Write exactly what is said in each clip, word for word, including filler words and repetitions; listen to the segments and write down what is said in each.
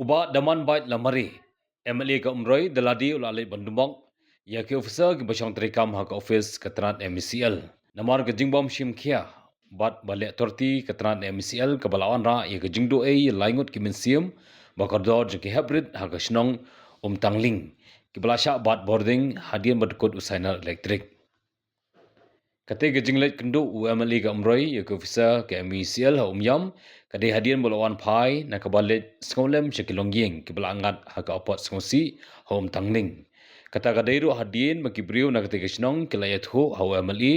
U Bah Damanbait Lamare, M L A ka Umroi, da lade u la leit ban duh mok ïa ki officer kiba shong treikam ha ka office ka tnat M E C L. Namar ka jingbym shim khia bad ba leh authority ka tnat M E C L kaba la wanrah ïa ka jingduh ei ïa lai ngut ki mynsiem ba kordor jong ki heprit ha ka shnong Umtangling, kiba la shah bat bording hadien ba dkut u sainar elektrik. Kata ka jingleit kynduh u M L A ka Umroi ïa ka officer ka M E C L ha Umïam ka dei hadien ba la wan phai na kaba leit sngewlem sha ki longïing kiba la ngat ha ka apot sngewsih ha Umtangling. Kata ka dei ruh hadien ba ki briew na kata ka shnong ki la ïathuh ha u M L A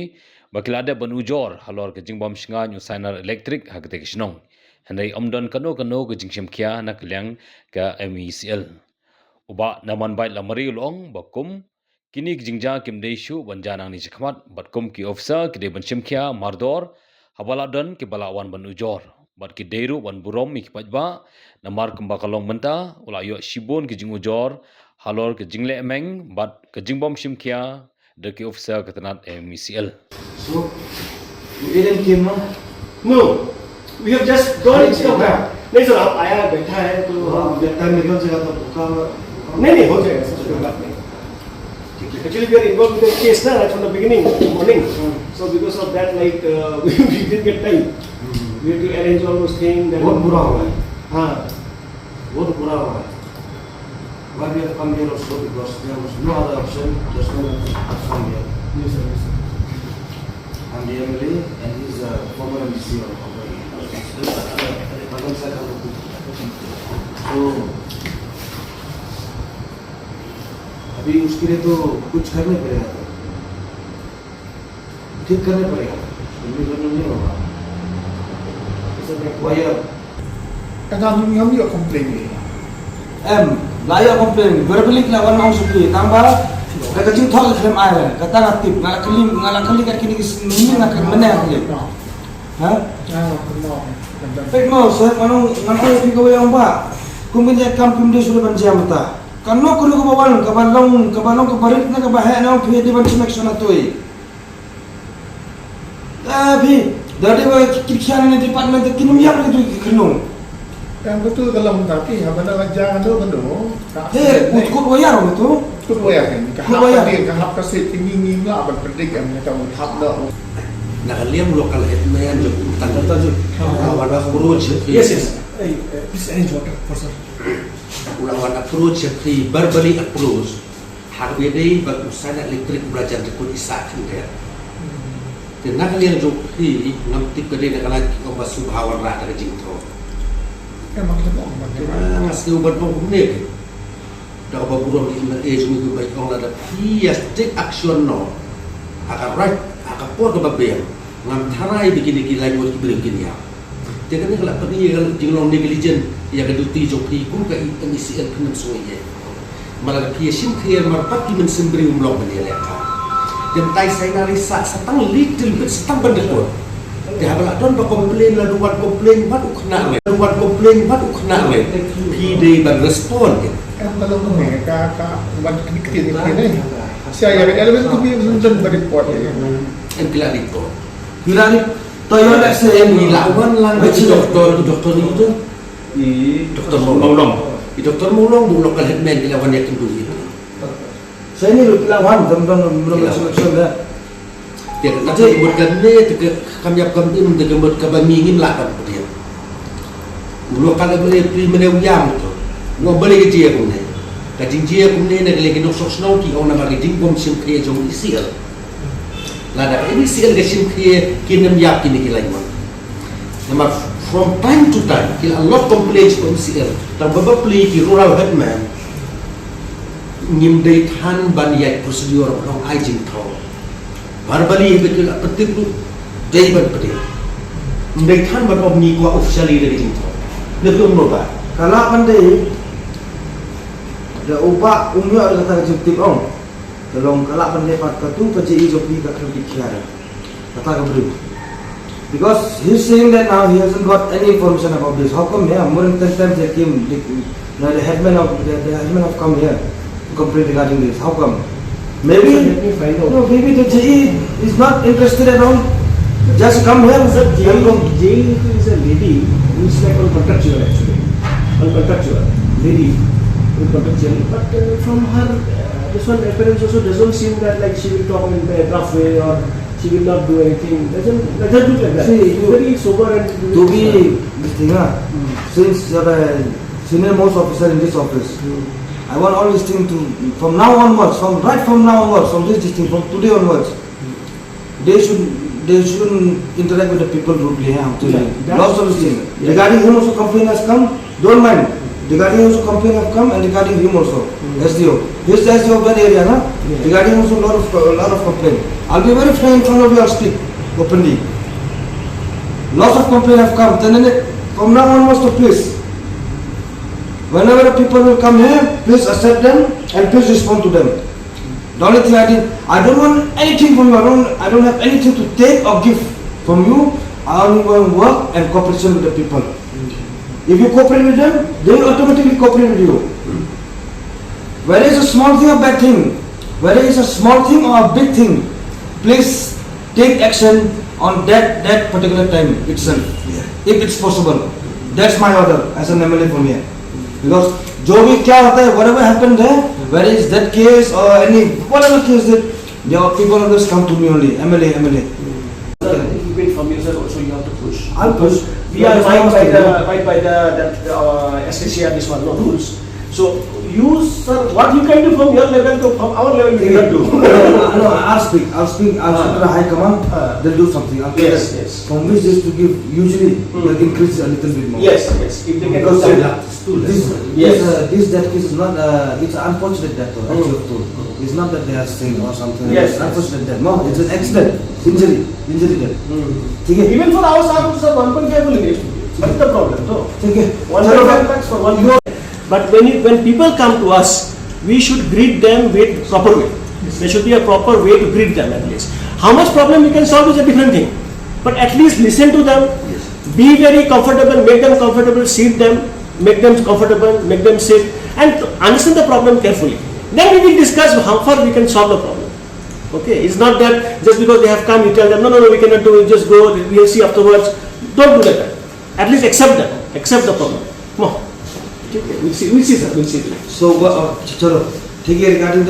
ba ki la dep ban ujor halor ka jingbym shngaiñ u sainar elektrik ha kata ka shnong. Hynrei ym don kano kano ka jingshim khia na ka liang ka M E C L. U Bah Damanbait Lamare u la ong ba kum kine ki jingjia kim dei shuh ban jia nangne shakhmat bad kum ki officer ki dei ban shim khia mardor haba la don kiba la wan ban ujor bad ki dei ruh ban burom ïa ki paidbah. Namar kumba ka long mynta u la ïoh shibun ki jingujor halor ka jingleh meng bad ka jingbym shim khia da ki officer ka tnat M E C L. So, you didn't came, no? No, we have just gone into the नहीं सर, आप आया, बैठा है तो हाँ, जब टाइम निकल जाएगा तो भूखा नहीं, नहीं, हो जाएगा सर, कोई बात नहीं। ठीक है। Actually, we are involved with the case ना, right from the beginning, morning. So because of that, like, uh, we didn't get time. We had to arrange all those things. बहुत बुरा हुआ है। हाँ। बहुत बुरा हुआ है। Why we have come here also because there was no other option, just no other option to come here. Yes, sir, yes, sir. I'm the M L A and he's a former M D C of Mumbai. So, अभी उसके लिए तो कुछ करना पड़ेगा। ठीक करना पड़ेगा। Complain करना नहीं होगा। Why? Ka ngam, ngam ïoh complain ïa. Em, la ïoh complain, verbally ki la wan ong sha phi, tang ba da ka jingthoh ka khlem ai, ka tang ka tip, nga la kylli, nga la kylli kat kine ki sngi, nga kylli mynne nga kylli. Ha? Peit mo, sir, ngan ong, ngan ong ïa phi kawei, ong ba kum kine ki kam kim dei shuh ban jia mynta. Kano kano kaba wan, kaba long, kaba long kaba rit ne kaba heh ne, ong phi dei ban shim action ïa tu. Eh, phi, da dei ba ki, ki khia na department te kin ym ïap na ki tu ki khyndew. Em, katu ka long ta phi, haba na ka jaka kano kano. He, u tkut wayar u tu. Tkut wayar kan. Ka hap ka ding, ka hap ka sep, ki ngi ngi lah ban predict em, ka u hap na u. Na ka liang local headman jong u tang ta ju. Ka wan approach. Yes, yes. Hey, eh, please arrange water for sir. U la wan approach, phi verbally approach. Haba ïadei bad u sainar elektrik u la jan record i sah khyndiat. Te na ka liang jong phi ngam tip ka dei na ka liang ki ong ba sngewbha wanrah da ka jingthoh. Em, ma ka tip ong ba. Te nga sngew ban ong kumne. Da kaba burom ïa i M L A jong ngi ba i ong lada phi ïa take action noh ha ka right, ha ka por kaba biang. Ngam tharai ba kine ki laiphew ngut ki briew kin ïap. Te kane ka la pyni ïa ka jinglong negligent ïa ka duty jong phi kum ka M E C L, phin ym sngew ïa. Mar lada phi ïa shim khia mar pat ki mynsiem briew ym long ban ïaleh ka. Te mynta i sainar i sah sa tang little bit, sa tang ban dkut. Te haba la don ba complain, la don wan complain bad u khynnah rit. Don wan complain bad u khynnah rit. Phi dei ban respond. Em, ka long kumne, ka, ka wan kynti kynti ne. Sia ïa ka eleven to be don ba report ïa. Em, ki la report. Ki la report. To ïoh da se em, i la wan lang ka doktor, doktor ni tu. I doktor Mawlong. I doktor Mawlong, bu local headman, i la wan ïa kynduh ïa. Sa ini ruh ki la wan, dang, dang, dang, dang, dang, dang. Te ka mut kane, te ka kam ïap kam im, te ka mut kaba ngi ngim lah ban pdiang. U local headman, phi mynne u ïam to. Nga balei ka jia kumne. Ka jingjia kumne na ka liang ki nongshong shnong ki ong namar ka jingbym shim khia jong E C L. Lada ka E C L ka shim khia, kin ym ïap kine ki laiphew ngut. Namar from time to time ki la lodge complaints ko E C L, tang ba bapli ki rural headman ngim dei than ban ïaid procedure ban ong ai jingthoh. Verbally hi ba ki la pyntip ruh dei ban pdiang. Ngim dei than ban ong ngi kwah officially da ka jingthoh. Ne phi ong no ba. Ka lah ban dei da u Bah um ïoh da kata ka jingtip ong. Ka long ka lah ban dei pat katu ka jingïohi jong phi ka khlem phi khia. Kata ka briew. Because he's saying that now he hasn't got any information about this. How come, yeah, more than ten times they came, they, you know, the headman of, the, the headman have come here to complain regarding this. How come? Maybe, sir, let me find out. No, maybe the J E is not interested at all. Just come here. Sir, J E, J E is a lady who is like on contractual actually. Contractual, very contractual. But uh, from her, uh, this one appearance also doesn't seem that like she will talk in a rough way or she will not do anything. Doesn't doesn't look like that. See, you- Very sober and to be this thing, huh? Since you're a senior most officer in this office, I want all this thing to, from now onwards, from right from now onwards, from this, this thing, from today onwards, they should they shouldn't interact with the people rudely. Yeah, actually. Lots of things. Regarding him also complaint has come. Don't mind. Regarding him also complaint have come and regarding him also. S D O. He's the S D O of that area, na? Regarding him also lot of a lot of complaint. I'll be very frank in front of you. I'll speak openly. Lots of complaint have come. Then from now onwards, so please, whenever the people will come here, please accept them and please respond to them. The only thing I did, I don't want anything from you. I don't, I don't have anything to take or give from you. I only want work and cooperation with the people. If you cooperate with them, they will automatically cooperate with you. Whether it's a small thing or bad thing, whether it's a small thing or a big thing, please take action on that that particular time itself, if it's possible. That's my order as an M L A from here. Because जो भी क्या होता है, whatever happened there, whether it's that case or any whatever case that, the people always come to me only, M L A, M L A. Sir, even from your side also you have to push. I'll push. We are abide by the abide by the that uh, S K C R, this one, no rules. So you, sir, what you can do from your level to from our level we cannot do. No, no, I'll speak. I'll speak. I'll speak to the high command. They'll do something. I'll Yes, yes. From which is to give usually they'll increase a little bit more. Yes, yes. If they can Because do that. This, Yes. this, uh, this death case is not, uh, it's unfortunate death though, actually, of course. It's not that they are staying or something. Yes, It's yes. unfortunate death. No, it's an accident, injury, injury death. ठीक है? Even for our staff, sir, one point five only needs to be. What's the problem, though? ठीक है? One point five lakhs for one year. But when you, when people come to us, we should greet them with proper way. There should be a proper way to greet them at least. How much problem we can solve is a different thing. But at least listen to them. Be very comfortable, make them comfortable, seat them, make them comfortable, make them sit, and understand the problem carefully. Then we will discuss how far we can solve the problem. Okay, it's not that just because they have come, you tell them, "No, no, no, we cannot do it, just go, we'll see afterwards." Don't do like that. At least accept them, accept the problem. No. Okay, we'll see, we'll see, sir, we'll see. So, uh, चलो, ठीक है, regarding